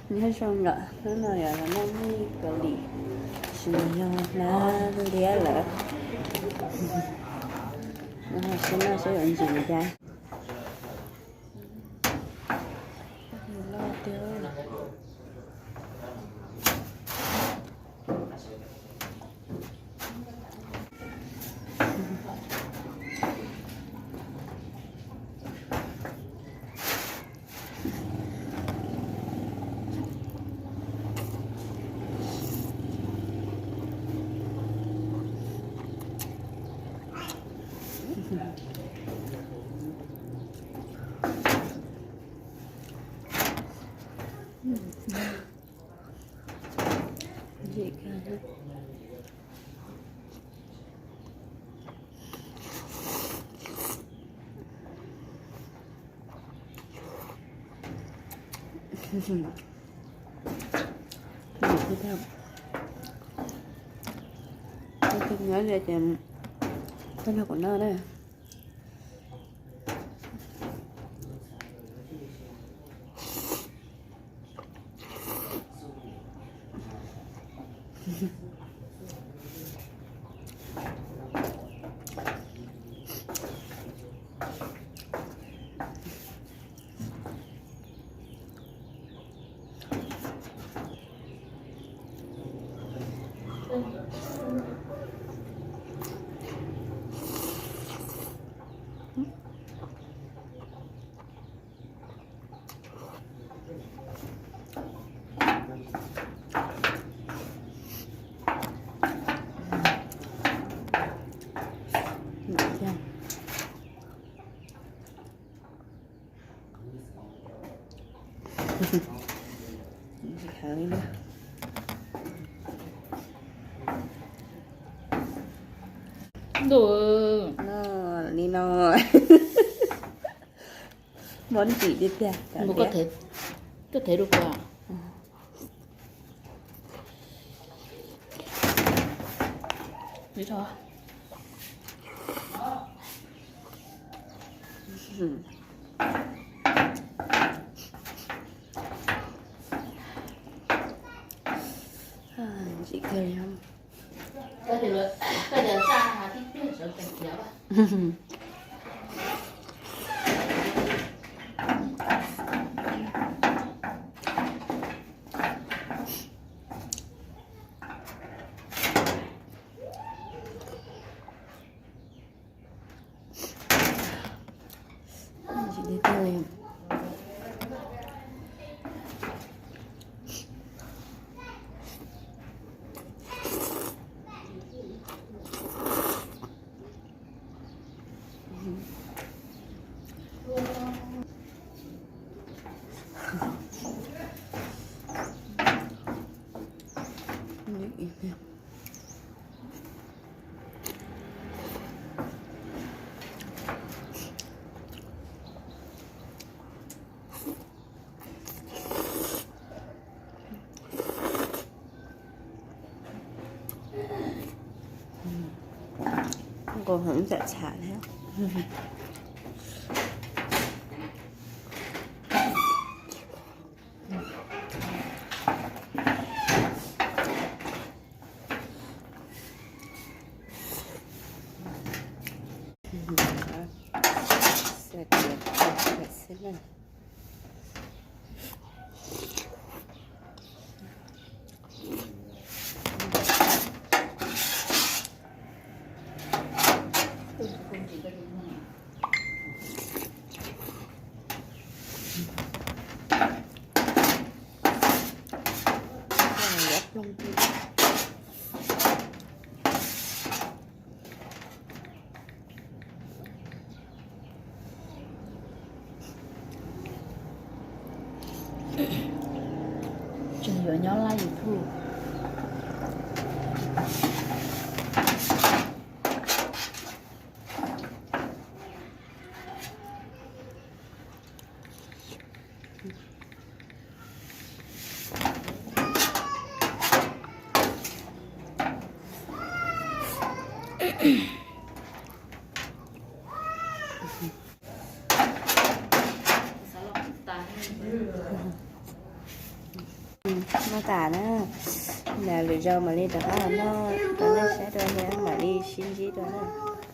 Nyob zoo, hnub no yog los noj mij Kaus Lim, tab sis mas yog hnab liab lawm. Noj seb, noj seb yuav ntsim cas. Loj tiag. Nyob li ces koj nrog kuv noj na. Ntuj, no, li no. Mob ntsim tiag tiag. Koj thev rau kuv. Ntsim kawg li. Nqus heev, txham txham thiab. Xa kiag xwb na. Tseem yuav nyob live YouTube. Noj tas na, lwm zaus mam li rov qab los noj rau nej saib dua thiab mam li sib ntsib dua na.